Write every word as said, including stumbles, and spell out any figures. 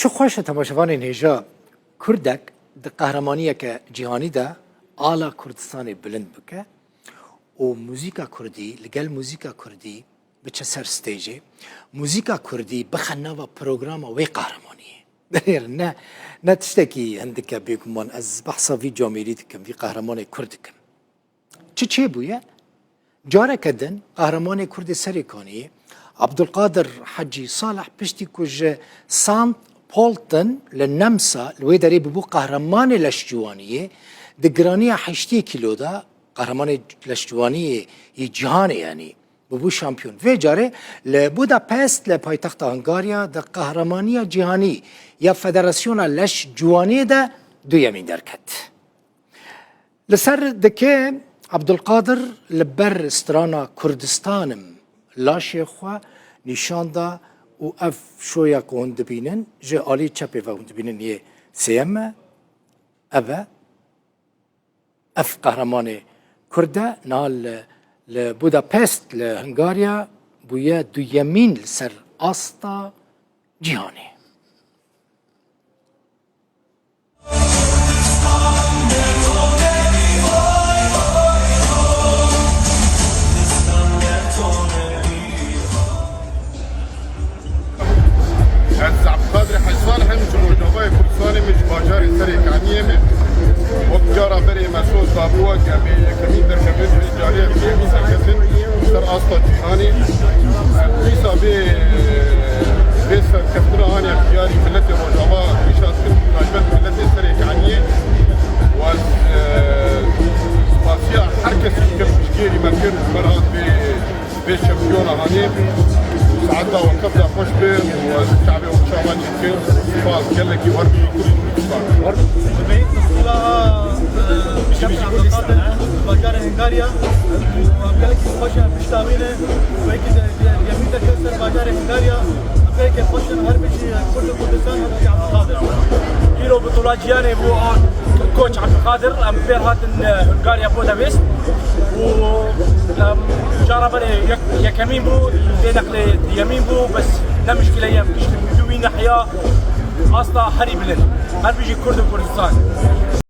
Çi xweş e temaşevanên hêja Kurdek di qehremaniyeke cîhanî de ala Kurdistanê bilind bike û muzîka Kurdî li gel muzîka Kurdî biçe ser stêjê, muzîka Kurdî bixe nava programa wê qehremaniyê. Binêrin, ne, ne tiştekî hindik e bêguman. Ez behsa vî camêrî dikim, vî qehremanê Kurd dikim. Çi çêbûye? Careke din qehremanê Kurdê Serêkaniyê Abdulkadir Hecî Salih piştî ku ji Sant Polten li Nemsa li wê derê bûbû qehremanê leşciwaniyê, di giraniya heştê kîlo de qehremanê leşciwaniyê yê cîhanê, yanî bûbû şampiyon. Vê carê li Budapest, li paytexta Hungarya, di qehramaniya cîhanî ya Federasyona Leşciwaniyê de duyemîn derket. Li ser dikê Abdulkadir li ber strana Kurdistanim laşê xwe nîşan da û ev şoya ku hûn dibînin, ji alî çepê ve hûn dibînin yê sêyem e, ev e. Ev qehremanê Kurd e, niha li, li Budapest, li Hungarya bûye duyemîn li ser asta cîhanê. Ez Abdulkadir Hecî Salih im, ji Rojavayê Kurdistanê me, ji bajarê Serêkaniyê me. Wek cara berê me soz dabû, wek em ê yekemîn derkevin, vê carê em duyemîn derketin ser asta cîhanê. Em dîsa vê, vê serkeftina hane diyarî miletê Rojava pêşaz kir, taybet miletê Serêkaniyê. Û ez, e, spasiya her kesî dikim, piştgirî me kir, ji ber hat vê vê şampiyona hanê. Saeta we kefta xweş be û ez çavê we çavan çêdikim. Spas gelekî, wer bijî Kurd û Kurdistan. Bajarê Hungarya, gelekî xweş e, pişta wî ne. Wekî de, de, de, de, ser bajarê Hungarya, pêkê xweş in, her bijî Kurd û Kurdistan, her bijî Abdulkadir. Îro bi tula cîhanê bû a Koç Abdulkadir, em pêr hatin, e, Hungarya Budapest û, em, cara berê yek-, yekemîn bû, vê neqlê duyemîn bû, bes ne mişkile ye, gişt du wî nehiya asta herî bilind. Her bijî Kurd û Kurdistan.